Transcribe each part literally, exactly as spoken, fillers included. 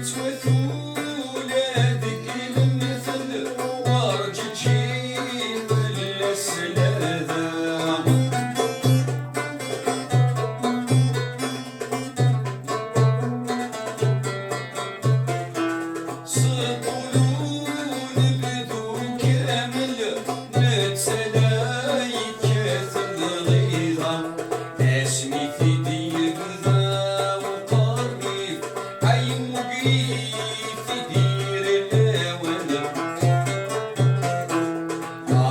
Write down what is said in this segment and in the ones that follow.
Yettwatula deg ilemtel, werǧeǧǧi fell-as lada. S ṭṭul unebdu kamel, netta la yekkat lɣiḍa. Asmi t-id-yebda uqerrif, ay yemmug-it-id yir lawan.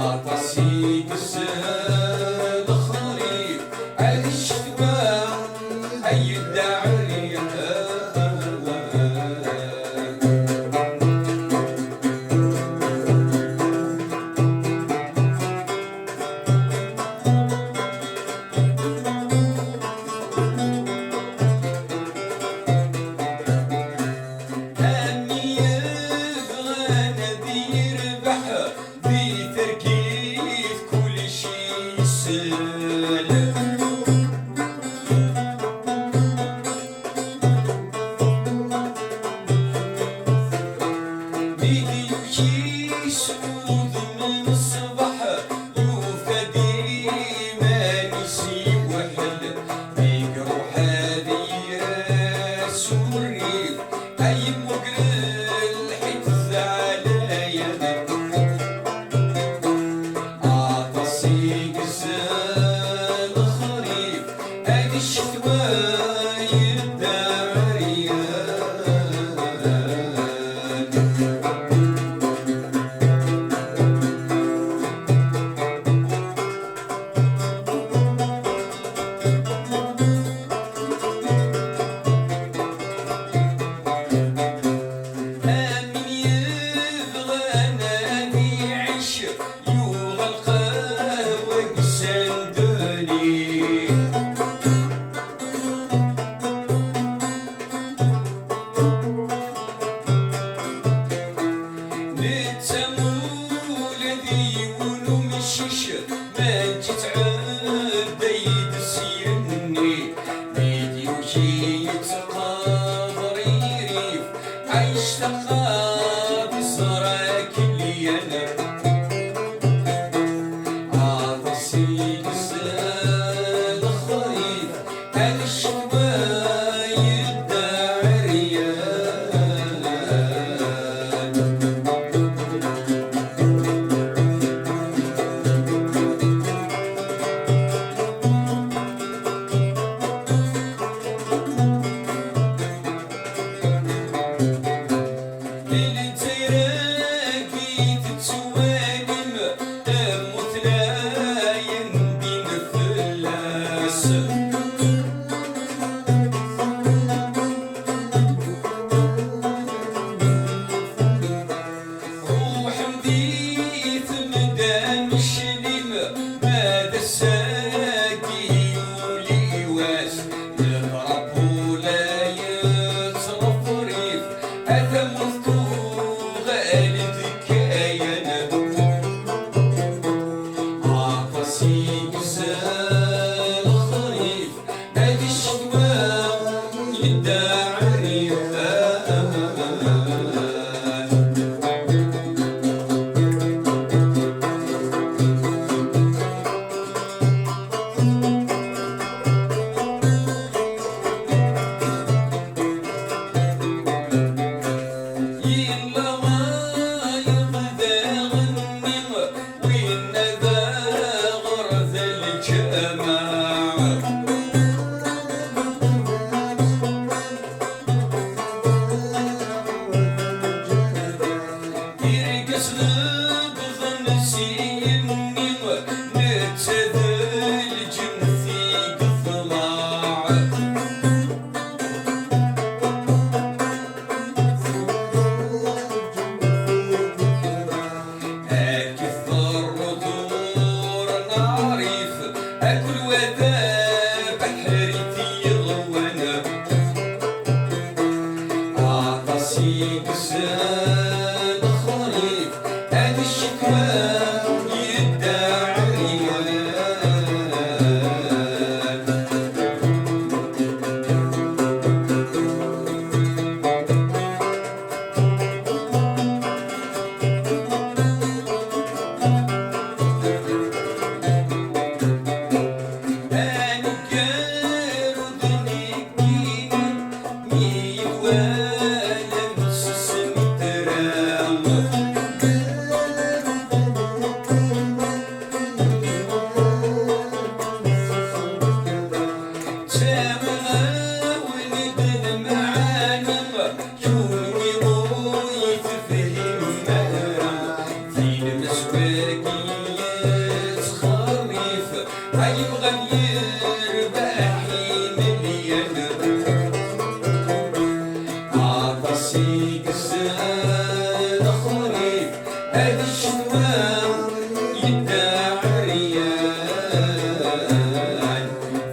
Aṭas i yezza lexrif, ay ccetwa, ay ddeɛriya. Am yebɣan ad yerbeḥ di targit, kullec yessal. Mi d-yuki s wudem n ṣṣbeḥ, yufa-d iman-is yewḥel. Mi iruḥ ad ires urrif, ay yemmug lḥit d ɛlayan. Aṭas i yezza lexrif, ay ccetwa yedda ɛeryan. Amin yebɣan ad iɛic, yuɣal qahwa deg sandali. Netta ula d yiwen umcic, ma ǧǧet ɛedda-yi-d syenni. Mi d-yuki yettqaḍer irif, ay ctaqeɣ ad iẓra akken llan. Aṭas i yezza lexrif, ay ccetwa yedda ɛeryan. Igzan lexrif, ad ccetwa yedda ɛeryan. Aneggaru d nekkini, mi iwalam tessetram. Ttawiɣ-awen-id lemɛani, kunwi ur yi-tefhimem ara. Di lmeswagi yettxerrif, ay bɣan yerbeḥ imelyan. Aṭas i yezzan lexrif, ad ccetwa yedda ɛeryan.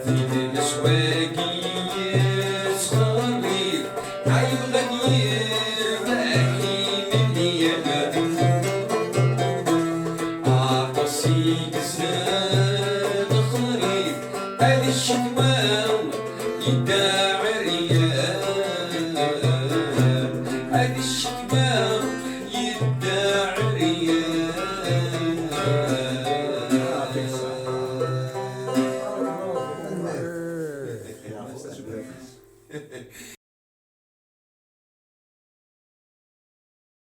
Di lmeswagi yettxerrif, ay bɣan yerbeḥ imelyan. Aṭas i yezzan lexrif, ad ccetwa yedda ɛeryan. Ad ccetwa